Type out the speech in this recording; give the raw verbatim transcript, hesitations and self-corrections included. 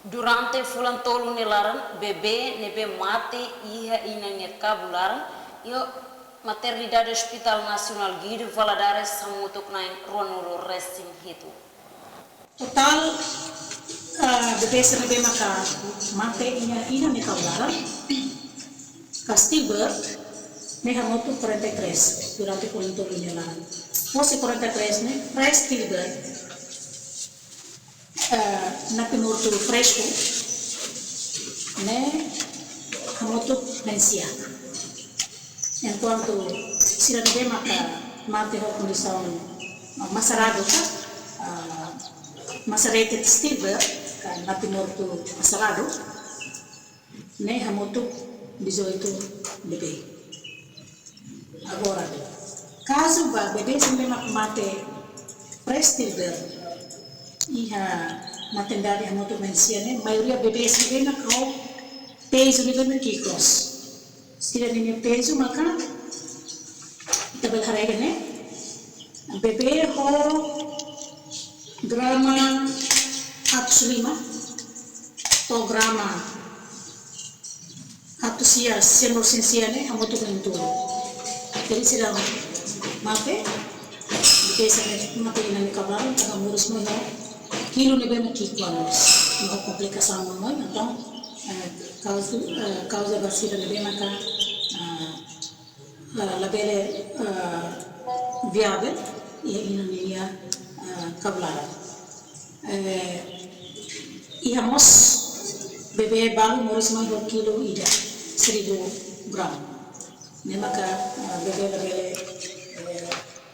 Durante fulan tolu nia laran, bebé ne'ebé mate iha inan nia kabun laran iha maternidade Hospital Nasionál Guido Valadares hamutuk na'in ruanulu resin hitu. Totál, ah, bebé sira ne'ebé maka mate iha inan nia kabun laran, ka stillbirth, ne'e hamutuk quarenta e três durante fulan tolu nia laran. Hosi quarenta e três ne'e, pré-stillbirth, eh, nate-mortu fresku, ne'e hamutuk mensia. Enkuantu sira ne'ebé maka mate ho kondisaun, ah, masaradu ka, ah, macerated stillbirth, ka nate-mortu masaradu, ne'e hamutuk dezoito bebé. Agora, kazu ba bebé sira ne'ebé mate pré-stillbirth iha maternidade hamutuk mensia ne'e, maioria bebé sira ne'ebé maka ho pezu ne'ebé ki'ikoas. Sira-nia pezu maka, ita bele haree iha ne'e, bebé ho grama atus lima to'o grama atus sia, sia no sensia ne'e hamutuk na'in-tolu. Jadi sira mate, bebé sira ne'ebé mate iha inan nia kabun laran, tanba moris mai ho kilu ne'ebé mak ki'ikoan, no komplikasaun mai, entaun, eh, kauza, eh, kauza ba sira ne'ebé maka, ah, ah, labele, ah, viavel iha inan nia, ah, kabun laran. Eh, iha mós bebé balu moris mai ho kilu ida, seribu gram. Ne'e maka, ah, bebé labele